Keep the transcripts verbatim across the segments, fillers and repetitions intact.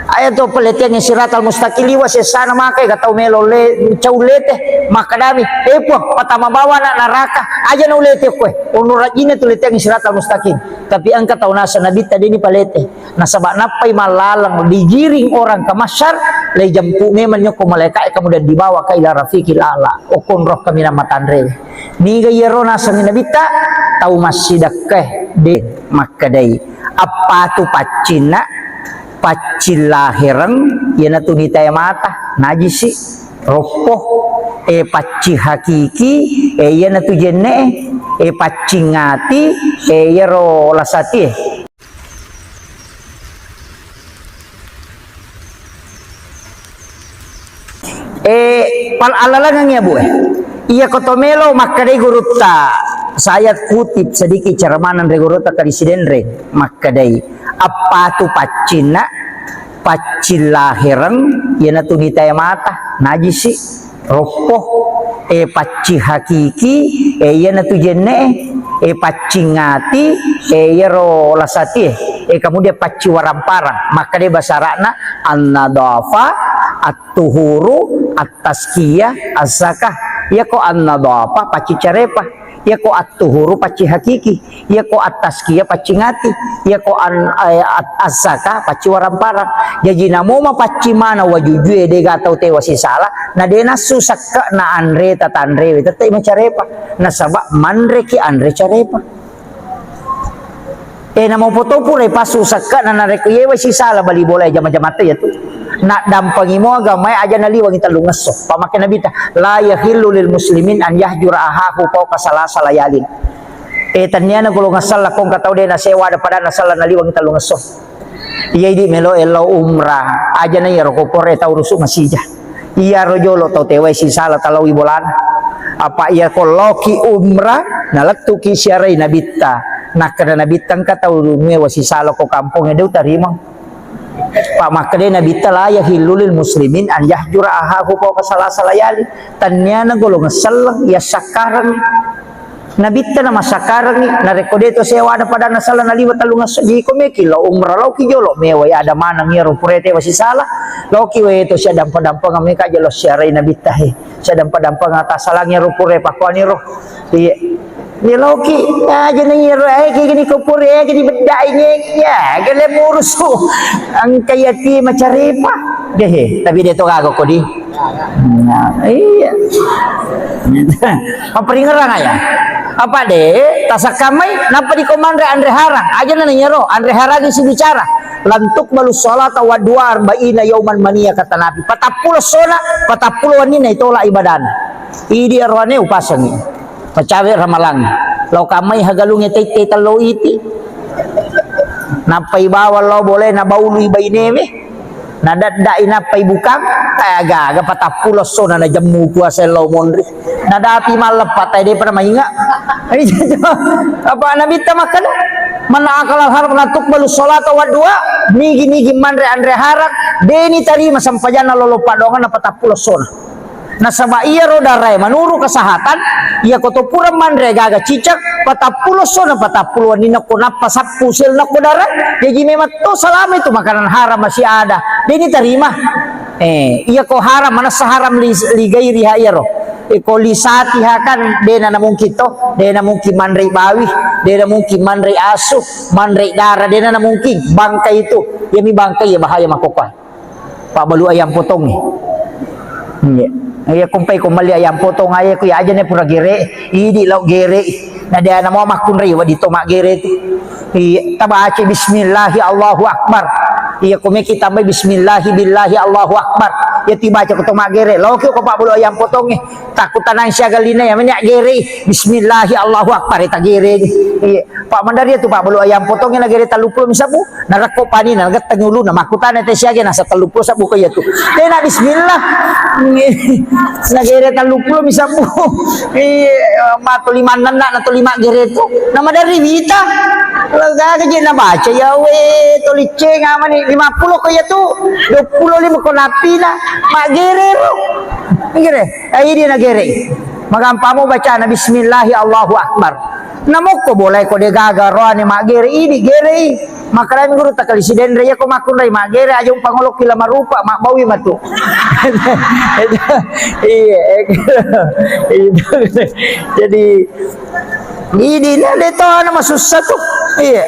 Aya to paleteang siratal mustaqim liwa sessana maka ega tau melo le cau lete makkedami, "Eh Puang, patama bawana naraka, aja na ulete koe." Ono rajinna tu leteang siratal mustaqim. Tapi engka tau nasa Nabitta deni palete. Nasaba nappai mallaleng digiring orang ke mahsyar, le jampu memang nyokko malaika e kemudian dibawa ke ila rafiqil a'la. Okon roh kaminang matanre. Niga iyaro nasengngi Nabitta? Tau massidekkae de makkedai, "Appatu paccinna, paccing lahereng, iyanatu nitae mata, najisi, roppo, e paccing hakiki, e iyanatu jenne'e, e paccing ati, e iyaro lasatie." Eh, pal-, alalangengngi, Bu, eh. Iya ko to melo makkedai gurutta, saya kutip sedikit ceramah nanre gurutta Kali Sidenreng, makkedai, "Appatu paccinna, paccing lahereng, iyanatu nitae mata, najisi, roppo, eh, paccing hakiki, eh, iyanatu jenne'e, eh, paccing ati, eh, iyaro lasatie, eh, kemudian paccing waramparang." Makkedai bahasa Arabna, an-nadhafa, tuhuru, at-tazkiyah, az-zakah. Iyako an-nadhafah paccing carepa. Iyako at-tuhuru paccing hakiki. Iyako at-tazkiyah paccing ati. Iyako an-, eh, at-, az-zakah paccing waramparang. Jaji namo mapaccing maneng wajujue de ga tau tewa sisala, na de nassu sekke na anre tatanrewe, tette macarepa. Nasaba manreki anre carepa. Eh, namo poto pura passu sekke na narekko yewa sisala bali bola jama-jamatta iyatu. Naddampengi mo agamae aja naliwangi tellungesso. Pamake Nabitta, "La yahillu lil muslimin an yahjura ahahu fauqa salasa layalin." Eh, tenniana golongan sella ko engka tau de nasewa ada padana sella naliwangi tellungesso. Iya idi melo ellau umrah, aja na iyaro ko pore tau rusu masija. Iyaro jolo tau tewai sisala talaui bolana. Apa iya ko laoki umrah, nalettuki siarai Nabitta. Nakkeda Nabitta, "Engka tau mewa sisala ko kampongnge, de utarimang." Pa makkeda Nabitta, "La yahillu lil muslimin an yahjura ahahu fauqa salasa layali." Tenniana golongan selleng iya sakkareng. Nabitta na massakkarengngi, narekko de to sewana padanna sala naliwa tellungesso, jiko meki lao umrah, laoki jolo mewai ada maneng iyaro pura tewa sisala, laoki wae to siaddampa-dampengeng meka jolo siarai Nabitta he, siaddampa-dampengeng tasalangi iyaro pura pakkuaniro. Iya. Iya laoki, aja na iyaro, eh, kegini ko pura, eh, gini beddai nge, iya, gele murusu. Engka iya ti macarepa. Dehe, tapi de to gaga kodi. Nah, iya. Mapparingerang aya. Apa de, tasakkamai, nappa diko manre anre harang. Aja na niyaro, anre harang isi bicara. Lantuk balu salata wa dua arba'ina yauman mania kata Nabi. Patappulo sona, patappulo wanina itola ibadana. Idi aroane upasangi. Pacawe ramalang. Lau kamai hagalunge tette tello iti. Nappai bawang lao bolena baului bainewe. Nadadda'i nappai bukang, eh, aga-aga patappulo essona najemmu puasa lao monri. Nadapi malleppa tai depa namainga. Apa Nabitta makkeda, "Man akala al-haram la tuqbalu salata wa dua." Nigi-nigi manre anre harang, deni tarima sempajanna lolo padonganna patappulo essona. Nasaba iyaro darae manuru kesehatan, iyako to pura manre gaga cicak, patappulo essona patappulo wenni nakko nappa sappu sel nakko dara, jaji memang to salama itu makanan haram masih ada, deni tarima. Eh, iyako haram, manessa haram li, li gairiha iyaro. Iko li satiha kan dena na mungkin to, dena mungkin manre bawi, dena mungkin manre asu, manre dara, dena na mungkin. Bangkai itu, iyami bangkai iya bahaya makkokkoe. Pabbalu ayam potong e. Iya. Iya, kompai ko melli ayam potong aja, ku iya aja ne pura gere, idi lao gere. Na de ana mau makkunrai wadi to maggere tu. Iya, tabaca bismillahi Allahu Akbar. Iya, ko meki tambai bismillahi billahi Allahu Akbar. Iya, tibaca ko to maggere. Lao ki ko pabbalu ayam potong e. Takku tanang siaga lina ya meni gere. Bismillahi Allahu Akbar, eta gere. Iya. Pak mandari tu pabbalu ayam potong e na gere telluppulo mi sabbu. Narekko panina, nagetteng uluna, makkutana te siaga nasa telluppulo sabbu ko iyatu. Tena bismillah. Nagere telluppulo mi sabbu. Iya, matu limanna na to lima gere tu. Namaderri wita. Gaga je nabaca ya we to liceng amani lima puluh ko iyatu. Dua puluh lima ko napina. Maggere ro. Gere. Ai dia nagere. Magampamo bacana bismillahi Allahu Akbar. Namokko bolai ko de gaga roane maggere, idi gerei. Makkedami guru takali sidenre, iya ko makkunrai maggere, aja umpangolokki la marupa, mabbaui matu. Iya, iya. Jadi, idi na de to ana masussa tu. Iya.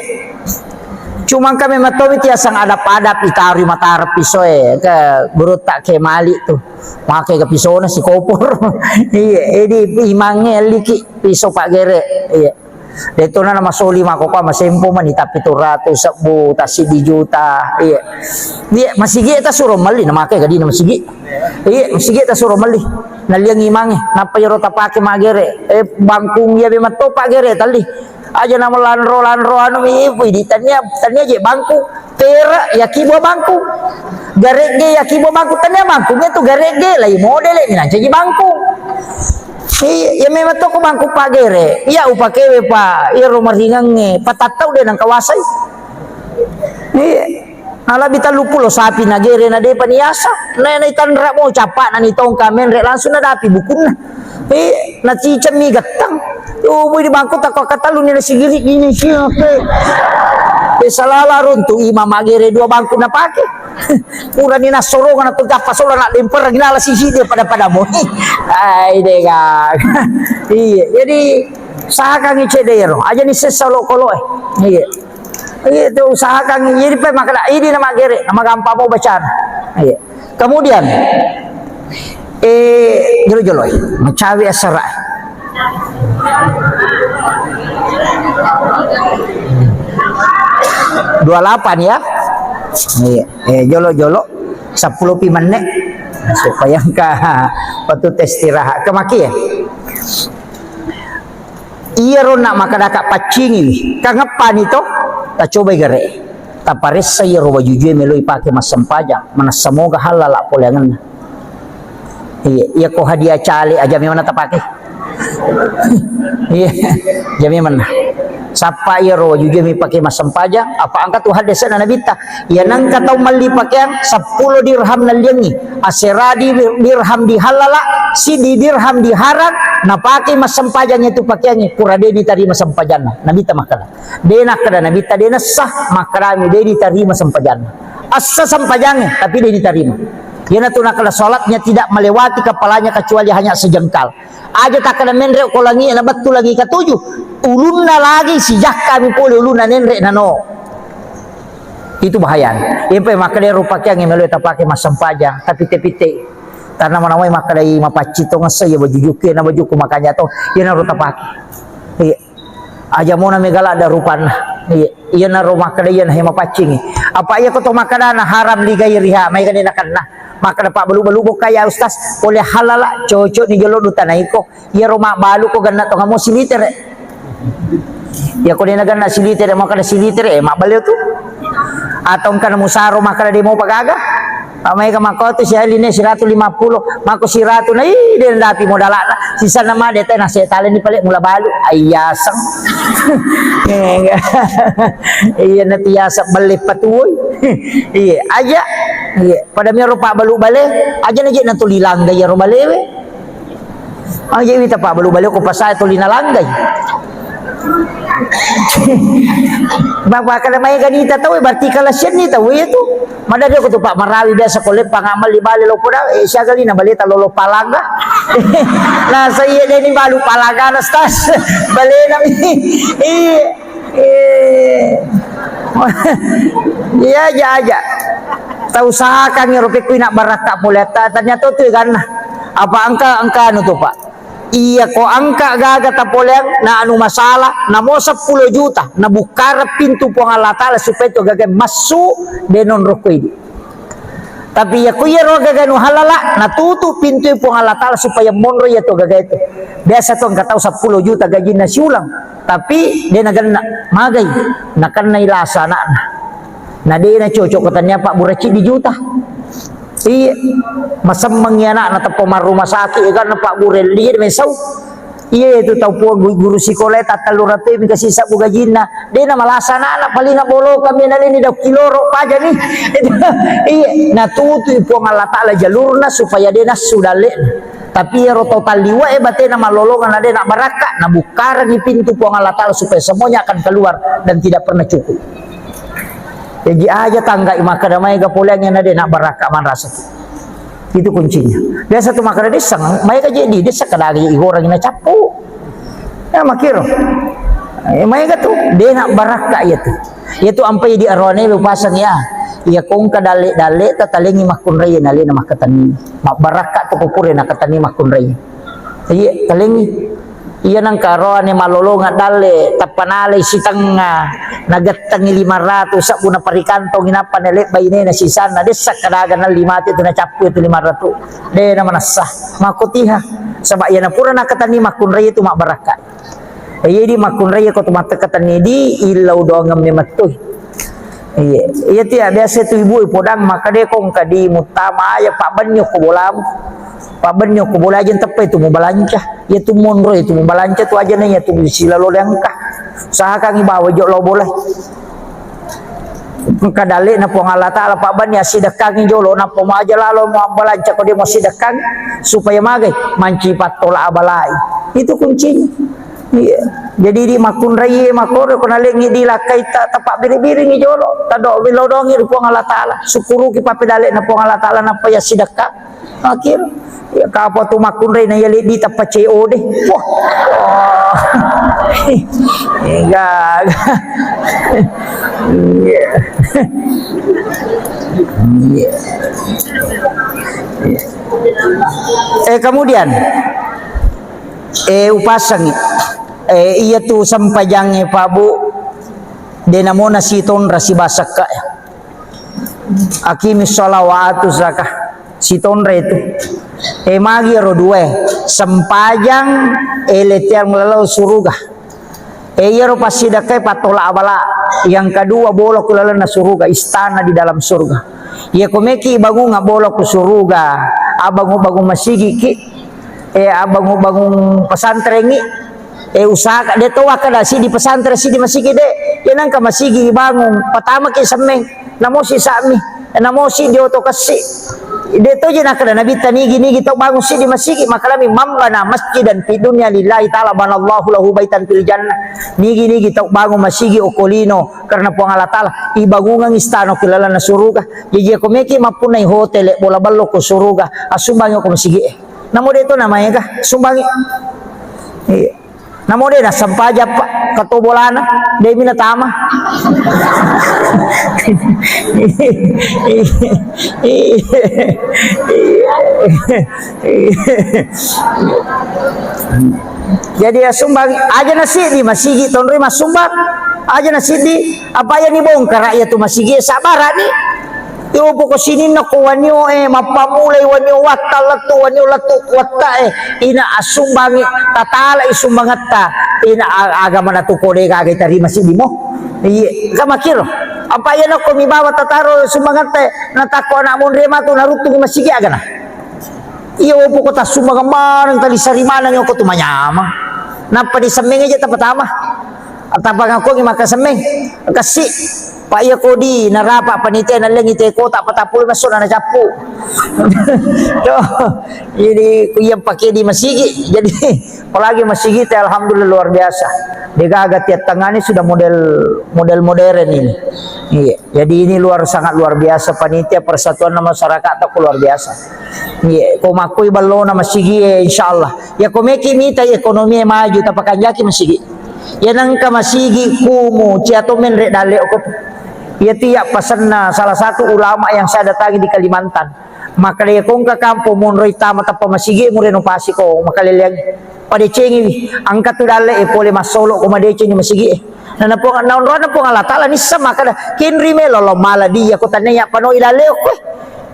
Cuma kami matomi tiasang adap-adap itarui matara pisoe ke guru tak ke mali tu. Make ke pisona si kopor. Iya, edi imangnge liki piso paggere. Iya. Detto na masoli mako pa masempo mani tapi tu ratu sebbu tasidi juta. Iya. Iya, masigi ta suro melli na make gadina masigi. Iya, masigi ta suro melli. Naliang imangnge, nappa iyaro tapake maggere. Eh, bangkung iya be matto paggere talli. Aja na melanro-lanro anu mi, wih, di tania, tania je bangkung. Tera, ya kibo bangkung. Garegge, ya kibo bangkung. Tania bangkung itu garegge, lai modele ni nancaji bangkung. Iya, ya memang toko bangkung paggere. Iya, upakewe pa, iya romaringangnge, patattau de nangkawasai. Iya. Nalabi telluppulo sapi nagere na depa niasa. Nena itanra mo cappa na nitongka menre langsung nadapi bukunna. Eh, nacicemmi gettang. Ubui di bangku takko katalu ni nasigiri ini siapa? Eh, salala runtu imam magere dua bangku napake. Purani nassorong na tu gappa solo na lemper nala sisi dia pada-pada mo. Ai dega. Iya, jadi usahakan cedero. Aja ni sessa lo kolo eh. Iya. Iya, itu usahakan. Jadi pe makada ini nama gere, nama gampang mau baca. Iya. Kemudian, eh, jolo-jolo, eh, mecawi asara. Dua lapan ya. Iya. Eh, jolo-jolo, sepuluh pi menit. Supaya engka waktu istirahat. Kemaki ya? Iyaro na makkadaka paccingiwi, kangeppani to, tacobai gare. Taparessa iyaro wajujue meloi pake massempajang, manessa moga hallala poleangenna. Iya, iya ko hadiah cale aja memang tapake. Iya, aja memang. Sappa iyaro wajujue mi pake massempajang, apa angka tu hadesana nabitta. Iya nangka tau melli pakeang seppulo dirham nalliangi. Asera di-, dirham dihallala, siddi dirham diharang, napake massempajang itu pakeangnge, pura de ditarima sempajanna. Nabitta makkada. De nakkada Nabitta de nessa, makkadami de ditarima sempajanna. Essa sempajangnge, tapi de ditarima. Iyanatu nakkada salatnya tidak melewati kepalanya kecuali hanya sejengkal. Aja takkada menre ko langi na bettu langi katuju, ulunna lagi sijakka mi pole ulunna nenre nano. Itu bahaya. Iya pe makkeda ro pakeang melo tapake massempajang, tapi te pite. Tanama-namai makkeda i mapacci to ngessa iya baju juke na bajuku makanya to, iya naro tapake. Iya. Aja mona megala da rupanna. Iya. Iya naro makkeda iya na he mapaccingi. Apa iya ko to makkeda na haram li gairiha, mai kane nakenna. Makkeda pabbalu-balu bokka ya ustaz, pole halala, cocok ni jolo dutanaiko. Iyaro mabbalu ko genna tonga mo silitere. Iya ko dena genna silitere, makkeda silitere, eh, mabbaleo tu. Atau engka na musaro makkeda de mo pagaga. Pamaega makko tu siali ne siratu lima puluh, makko siratu na ih de dapi modalana. Sisana made tena setale ni pale mula balu. Aiyaseng. Iya na tiasa belle patuoi. Iya aja. Iya. Pada miro pabbalu bale, aja na je na tuli langga iyaro balewe. Aja wita pabbalu bale ko pasai tuli nalanggai. Bapa kada mai ganita tau, berarti kala senni tau iya tu. Madadi ko tu Pak Marawi biasa ko leppang amal di bale lo poda, eh, siaga lina baleta lolo palangga. Nah, saya deni balu palangga na stas. Balena mi. Iya. Eh. Iya aja aja. Tau usahakan iro pekku ina barakka pole ta-, ternyata tu ganna. Apa engka, engka anu tu, Pak? Iya ko engka gaga tapoleang na anu masalah, namo seppulo juta, nabukkareng pintu Puang Allah Taala supaya tu gaga massu de nonrokko idi. Tapi iya ko iyaro gaga nu halala, natutu pintu Puang Allah Taala supaya monro iya to gaga itu. Biasa to engka tau seppulo juta gajinna siulang, tapi de nagenna magai, nakennai lasa anakna. Na de na cocok ko tania pabbura ciddi juta. Iya, masemmengi anakna teppa marruma sakit kan pabbura li mesau. Iya, itu tau puang gu-, guru sikola e tattellu ratu mi kasi sabbu gajinna. De na malasa anakna, paling bolokang mi naleni dau kiloro pajani. Iya, natutu Puang Allah Taala jalurna supaya de nassu dalle'na. Tapi iyaro tau talliwa e batena mallolongeng na de nabbarakka, nabukkarengngi pintu Puang Allah Ta'ala supaya semuanya akan keluar dan tidak pernah cukup. Jaji aja tanggai makkeda maega poleangngi na de nabbarakka manrasa tu. Itu kuncinya. Biasa tu makkeda dessang, maega je di dessang kada aga igoreng na cappu. Ya makkiro. Eh, maega tu, de nabbarakka iya tu. Iya tu ampai di arone upaseng ya. Iya kongka dalle-dalle ta talengi makkunrai na lena makkatenni. Mabbarakka tu ko pura nakatenni makkunrai. Iya, talengi. Iya nengka roane malolongeng dalle, tappa nalai sitengnga, nagettengi lima ratu, sebbu naparikantongi nappa nalebbai nena sisanna, dessa kadaga nalli mate tu nacappu tu lima ratu. De na manessa. Makkotiha. Saba iya napura nakatenni makkunrai tu mabbarakka. Iya di makkunrai ko tu mattekatenni di illau doangeng memettui. Iya, iya tiya biasa tu ibu podang makkeda ko engka di muttama aja pabbenni ko bolamu. Pabbenni ko bola aja teppa itu mubalanca. Iya tu monro itu mubalanca tu aja na iya tu silalo de engka. Usahakan ibawa jo lao bola. Engka dalle na Puang Allah Ta'ala pabbenni assidekkangi jolo nappa mu aja lalo mu abbalanca ko de mu assidekkangi supaya magai manci pattola abalai. Itu kuncinya. Iya. Jadi di makkunrai makkoro ko nalengi di lakkai ta, tapabbiri-biringi jolo. Tado wilodongi ri Puang Allah Ta'ala. Syukuruki papedale na Puang Allah Ta'ala nappa ya sidekka. Akhir ya kapa tu makkunrai na ya lebbi tappa C O D. Wah. Enggak. Iya. Iya. Eh, kemudian Eh, upasengngi. Eh, iya tu sempajangnge, Pak Bu, de namona sitonra sibasakka. Aqimis shalah wa atuz zakah. Sitonra itu. Eh, magi ro dua. Sempajang, eh, lettiang lalau suruga. Eh, iyaro passidekkai pattola abala. Yang kedua, bola ku lalenna suruga, istana di dalam surga. Iya ko meki bangunga bola ku suruga, abangung-bangung masigiki. Eh, abbangung-bangung pesantrengngi, eh, usaha de to wakkeda siddi pesantren, siddi masigi de. Iya nengka masigi bangung, pertama ki semmeng, namosi sa'mi, namosi di oto kessi. De to je nakkeda Nabitta nigi-nigi tau bangung siddi masigi, makkedami, "Man bana masjidan fi dunya lillahi ta'ala banallahu lahu baitan fil jannah." Nigi-nigi tau bangung masigi okolino karena Puang Allah Ta'ala, ibangungang istana ki lalenna suruga. Jaji ko meki mappunnai hotel, bola ballo ko suruga, asumbangi ko masigi e. Namo de to namaega sumbangi. Iya. Namo de nasempaja, Pak, ketua bolana, de mi natama. Jadi ya sumbang aja na siddi masigi tonroi massumbang. Aja na siddi apa ya ni bongkara ya tu masigi sabarani. Irupu ko sininna ko wanio e, mappamulai wanio watta lettu, wanio lettu watta e, ina assumbangi, tatala i sumbangetta, ina a-, agama na tu kode gaga tarima sidimo. Iye, kamakiro. Apa iya nako mi bawa tataro sumbangetta e, natakko anak monre matu naruttu masigi agana. Iya, opo ko tassumbang maneng tali sari maneng ko tu manyamang. Nappa di semmeng aja tapatama. Tappa ngakuangi makkasemmeng, kassi. Pak, iya kodi narapa panitia nallengi te kota patappulo massona nacappu. Tuh, jadi ku iya pake di masigi. Jadi apalagi masigi te alhamdulillah luar biasa. Degaga tiap tengah ini sudah model model modern ini. Iya, jadi ini luar sangat luar biasa panitia persatuan masyarakat tak luar biasa. Iya, ko makkui ballona masigi e insyaallah. Ya ko meki mita ekonomi e maju tapakanjaki masigi. Iya nengka masigi kumu, cia to menre dalle okko. Iya tiya pasenna salah satu ulama yang saya datangi di Kalimantan. Makkeda iya kongka kampong monroi tama tappa masigi mu renovasi ko makaleleang. Padecengiwi, angka tu dalle e pole massolo ko madeceng masigi e. Nana Puang, naonrona Puang Allah Ta'ala nissa makkeda, "Kenri melo lo mala dia ko tanne ya panoi dalle okko."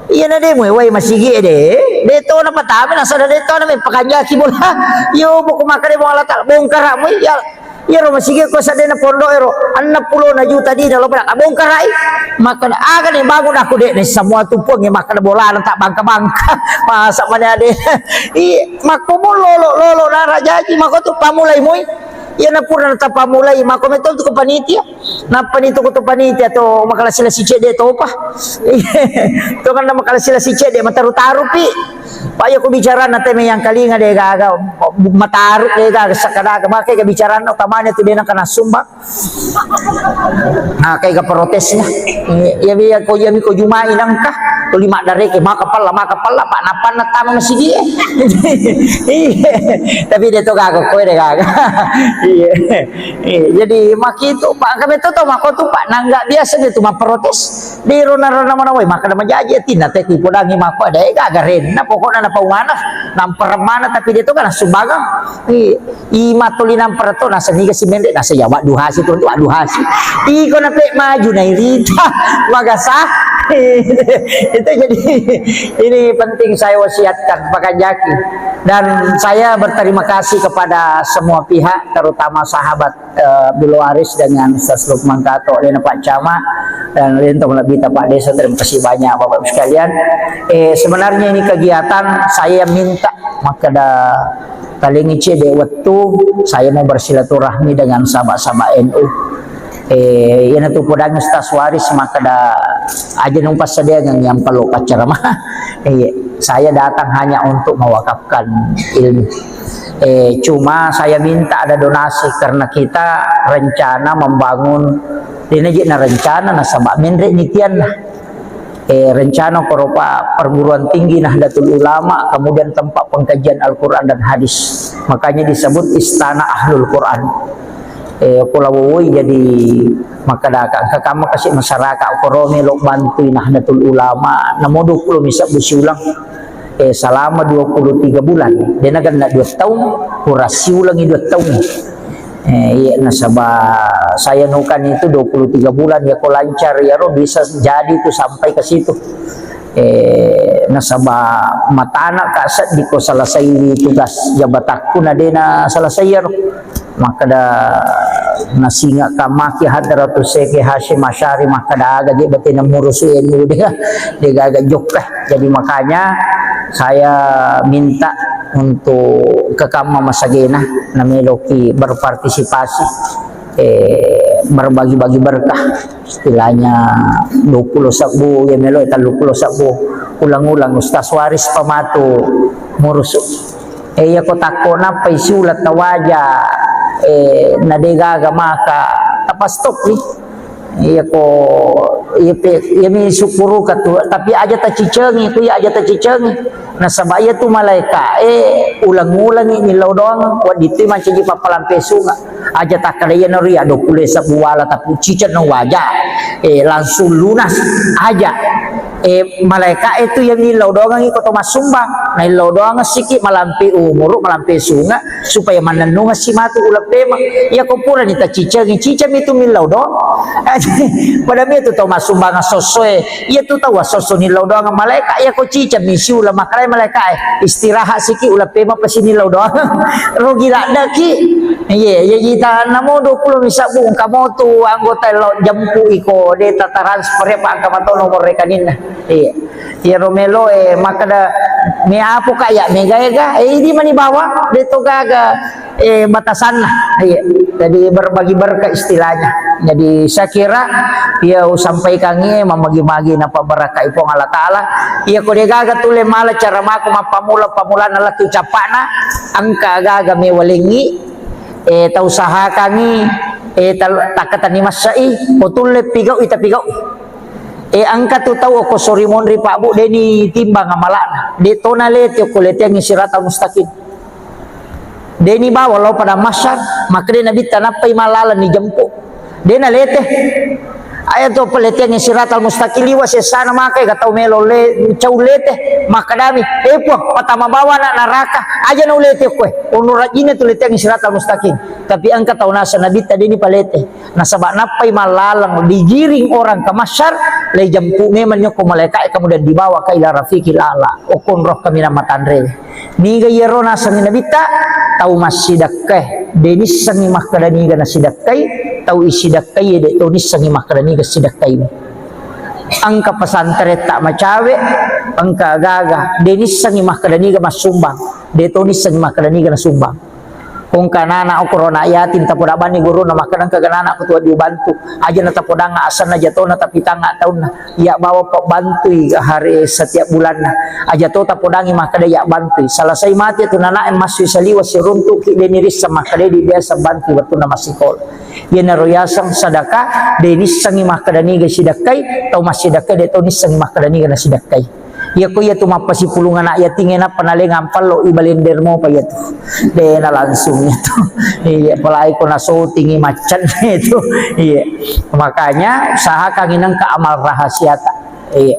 Iya na de muewai masigi e de. De to na patame nasada de to na me pakanjaki bola. Yo buku makkeda Puang Allah Ta'ala, bongkara mu ya. Iyaro masigi ko sadena pondok ero, enam puluh na juta dina lo pada bongkarai. Maka aga ne bangun aku de ne semua tu Puang e makkeda bolana tak bangka-bangka. Masa mana ade. I makko mo lolo lolo nara jaji mako tu pamulai mui. Iya, na pura natapammulai, mako metto tu ko panitia. Nappa ni tu ko tu panitia to makalasi-lasi cedde topa. Iya, to kan makalasi-lasi cedde, mataru-taru pi. Pak, iya ko bicara na teme yang kalinga de gaga, mataru de gaga, sakadaga, makai ga bicara na utamanya tu de na kana sumbang. Nah, kayak ga protes ya. Iya, iya, ko iya mi ko jumai nangka, tuli maddareke, maka palla, maka palla, Pak, nappa na tama masigi. Iya, tapi de to gaga, koe de gaga. Iya. Eh, jadi makitu, Pak, kami tu tau mako tu, Pak, nangga biasa de tu maprotes. Di rona-rona mana woi, maka ada majaji atinna te kui podangi mako ada ega garenna, pokokna na pau mana, nampara mana, tapi de tu kan sumbaga. Eh, i matoli nampara to, nasa niga si mende, nasa ya wak duhasi tu, wak duhasi. Iko na pe maju na irita, magasa. Itu jadi ini penting saya wasiatkan, Pak Kanjaki. Dan saya berterima kasih kepada semua pihak, terutama sahabat eh, Abdul Waris dengan Ustaz Lukman Kato, Lena Pak Camat, dan Lentong Lebita Pak Desa. Terima kasih banyak Bapak Ibu sekalian. Eh, sebenarnya ini kegiatan saya minta makkeda talengi cedde wettu saya mau bersilaturahmi dengan sahabat-sahabat N U. Eh, iyana tu podang Ustaz Waris makkeda aja nung passadiangan yang perlu paccarama. Eh, saya datang hanya untuk mewakafkan ilmu. Eh, cuma saya minta ada donasi karena kita rencana membangun, ini aja na rencana nasaba menre nitianna. Eh, rencana koropa perguruan tinggi Nahdlatul Ulama, kemudian tempat pengkajian Al-Quran dan hadis. Makanya disebut Istana Ahlul Quran. Eh, kula woi jadi makkadaka engka kamma kasi masyarakat koro melo bantui Nahdlatul Ulama, namo dua puluh misabbu siulang. Eh, selama dua puluh tiga bulan, dena genna dua tahun, kurang siulangi dua tahun. Eh, iya, nasaba saya nukan itu dua puluh tiga bulan, ya ko lancar, ya ro bisa jadi itu sampai ke situ. Eh, nasaba matana ka seddi ko selesai tugas jabatakku na dena selesai ya ro. Makkeda nasinga ka maki Hadratus Syekh Hasyim Asy'ari makkeda aga je batena murusu N U de, de gaga jokka. Jadi makanya saya minta untuk kekamma masagena nameloki berpartisipasi, eh, berbagi-bagi berkah. Istilahnya dua puluh sebbu, ya melo telluppulo sebbu. Ulang-ulang Ustaz Waris pamatu murusu. Eh, iya ko takko nappai siula tawaja, eh, na de gaga maka tapa stop ni. Iya ko, iya pe, iya mi syukuru ka tu, tapi aja tacicengi, ku iya aja tacicengi. Nasaba iya tu malaika, eh, ulang-ulangi millau doang, waddi tu mancaji pappalampe sunga. Aja takkada iya nori ado pule sabuwala tapi ciceng no waja. Eh, langsung lunas aja. Eh, malaika itu yang millau doangi ko to massumbang. Naillau doang siki malampe umuru, malampe sunga, supaya mannennungeng si matu uleng pemeng. Iya ko purani tacicengi, ciceng itu millau doang. Pada mi itu tau massumbang sossoe, iya tu tau sosso nillau doang malaika, iya ko ciceng mi siula makkalai malaika e, istirahat siki uleng pemeng pasi nillau doang. Rugi laddeki. Iya, iya, ita namo dua puluh misabbu engka motu anggota lo jempu iko, de ta transfer apa angka mato nomor rekeninna. Iya. Iyaro melo, eh, makkeda, me apo ka ya, mega ega, eh, idi mani bawa, de to gaga, eh, batasanna. Iya. Jadi berbagi berkah istilahnya. Jadi saya kira, ya, usampaikan ini, mamagi-magi napa barakai Puang Allah Ta'ala. Iya, ko de gaga tule mala cara mako mappamula-pamulana laki capana, angka gaga mewalengi, eh, tau sahakangi, eh, tal-, takkatani massai, ko tulle pigau, ita pigau. Eh, engka tu tau okko sori monri, Pak, Bu, deni timbang amala'na. De tona lete okko leteangngi siratal mustaqim. Deni bawa lao pada masyar, makkeda Nabitta nappai mallalang ni jempu. Dena lete. Aya to peleteangngi siratal mustaqim liwa sessana maka ega tau melo le, cau lete. Makkedami, "Eh, Puang, patama bawa anak neraka. Aja nau lete koe." Ono rajinna tu leteangngi siratal mustaqim. Tapi engka tau nasa Nabitta deni palete. Nasaba nappai mallalang digiring orang ke mahsyar, lai jampu memang nyokko malaika e, kemudian dibawa ke ila rafiqil a'la. Okon roh kaminang matanre. Niga iyaro nasengngi Nabitta, tau massidakkae. De nissengngi makkeda niga nasidakkai, tau isidakkai de to nissengngi makkeda niga sidakkai. Engka pesantren tak macawe, engka gaga, de nissengngi makkeda niga massumbang, de to nissengngi makkeda niga nasumbang. Pongka anak-anak okoro anak yatim, tapoda banni guruna, makkeda engka anak-anak kutu diubantu. Aja na tapodang asenna jatona, tapi tanga taunna. Iya bawa pabbantui hari setiap bulanna. Aja to tapodangi makkeda iya bantui. Selesai mati tu anak e massu saliwa siruntuki, de nirisseng makkeda di biasa bantui wettunna massikola. Iyanaro yaseng sedekah, de nissengi makkeda niga sidekkai, tau massidekkai de to nissengi makkeda niga nasidekkai. Iya ko iya tu mappasipulung anak yatim e nappa nalengang pallo i balender mopa iya tu. De na langsung iya tu. Iya, apalagi ko nasotingi maccan itu. Iya. Makanya usahakan inengka amal rahasiata. Iya.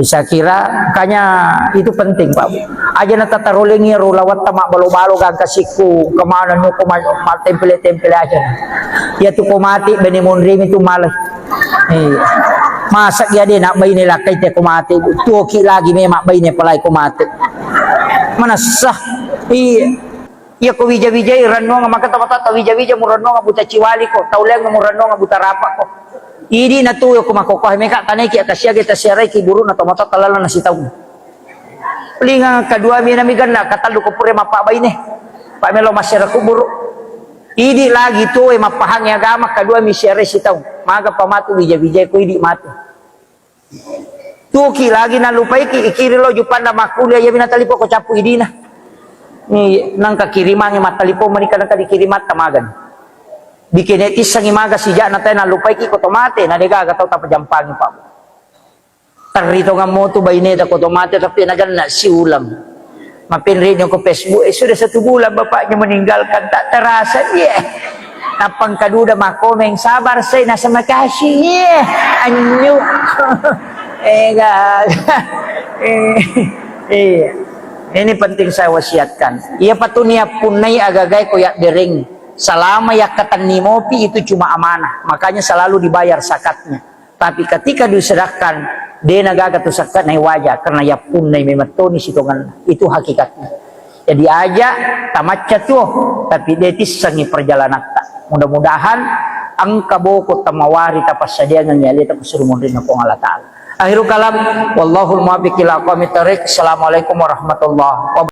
Saya kira makanya itu penting, Pak. Aja na tatarolengi ro lawatta mabbalo-balo gangka sikku, kemana nyoko ma-, ma-, tempele-tempele aja. Iya tu ko mati bene monrimi tu malah. Iya. Masa iya de nak baine lakkai te ko mati, Bu. Tuoki lagi memang baine palai ko mati. Manessa. Iya. Iya ko wija-wijai rennuang maka tau matoa wija-wija mu rennuang buta ciwali ko, tau leng mu rennuang buta rapa ko. Idi na tu ko makkokkoe meka taneki akasiage tasiarai ki buruna tau matoa talala nasitaung. Palingang kedua mi nami ganna, katellu ko pura mappabaine. Pa melo masyarakat kuburu. Idi lagi tuwe mappahangi agama, kedua mi siarai sitaung. Maga pamatu wija-wijai ko idi matu. Tuki lagi nalupaiki, ikiri lo jupanna makkuliah, iya mi natalipo ko cappu idina. Ni nangka kirimangi mattalipo menika nangka dikirimatta magani. Bikene tissangi maga sijak na tae nalupaiki ko to mate, na degaga tau tapajampangi, Pak. Terri tongammu tu baineta ko to mate, tapi naganna siulang. Mapenre ni ko Facebook, eh, sudah satu bulan bapaknya meninggalkan, tak terasa dia. Nappa engka duda makkomeng, "Sabar, saya nasa makasih." Iya, anyu. Eh, gak. Eh, iya. Ini penting saya wasiatkan. Iya patu niat punnai agagai ko ya dereng. Selama ya katenni mopi itu cuma amanah. Makanya selalu dibayar zakatnya. Tapi ketika disedekahkan, de na gaga tu sakka nai waja, karena yappunnai memettoni sitonganna. Itu hakikatnya. Jadi aja tamacca tuo, tapi de tissengi perjalananta. Mudah-mudahan engka boko tamawari tapassadiangengi aleta kusurumunrinna Puang Allah Ta'ala. Akhirul kalam, wallahul muwaffiq ila aqwamit thariq. Assalamualaikum warahmatullahi wabarakatuh.